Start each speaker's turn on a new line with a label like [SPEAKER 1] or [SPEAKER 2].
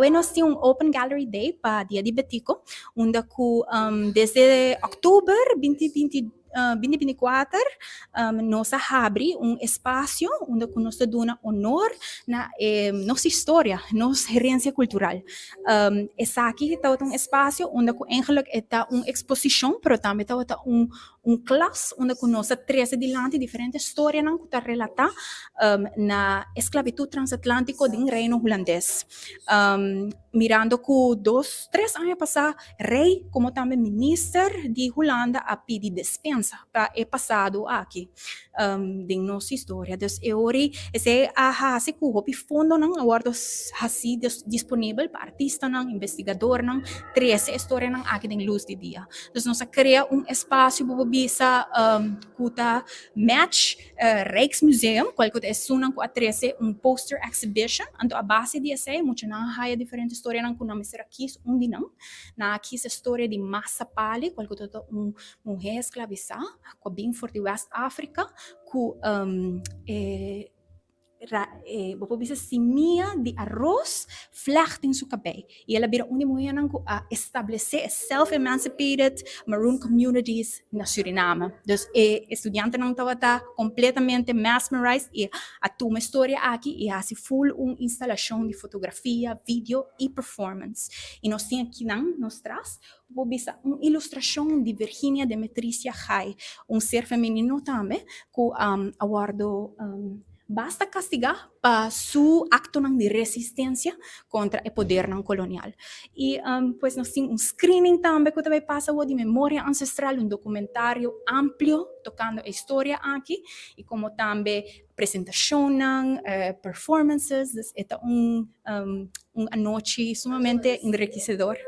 [SPEAKER 1] Awe nos tin un Open Gallery Day pa Dia di Betico, unda cu desde october 2024 nos a habri un espacio unda cu nos ta duna honor na nos historia, nos herencia cultural. Esaki ta un espacio unda cu eigenlijk ta un exposicion, pero tambe ta un klas unda cu nos a trece dilanti diferente historianan cu ta relata na esclavitud transatlantico den Reino Hulandes. Mirando cu 2, 3 aña pasa, rey como tambe minister di Hulanda a pidi dispensa pa e pasado aki den nos historia. Dus e ori esey a hasi cu hopi fondonan a wordo hasi disponibel pa artistanan, investigadornan, trece historianan aki den luz di dia. Dus nos a crea un espacio, bo bisa, cu ta match Rijksmuseum, cual cu ta esunnan cu a trece un poster exhibition, anto a base di esey, muchanan a haya diferente historianan cu nan mester a kies un di nan. Nan a kies historia di Massa Pali, cual cu ta un muher esclavisa, cu a bin for di West Africa, cu bo por bisa simia di aros vlecht den su cabey. Y el a bira un di muhernan cu a establece self-emancipated Maroon communities na Suriname. Dus e studiantenan tabata completamente mesmerized y a tuma historia aki y hasi full un instalacion di fotografia, video y performance. Y nos tin aki nan, nos tras, bo bisa un ilustracion di Virginia Demetricia Gai, un ser femenino tambe, cu a wordo basta castiga pa su actonan di resistencia contra e podernan colonial. Y pues nos tin un screening tambe cu tambe pasa di memoria ancestral, un documentario amplio tocando e historia aki y como tambe presentacion, performances, dus e ta un anochi sumamente enriquecedor.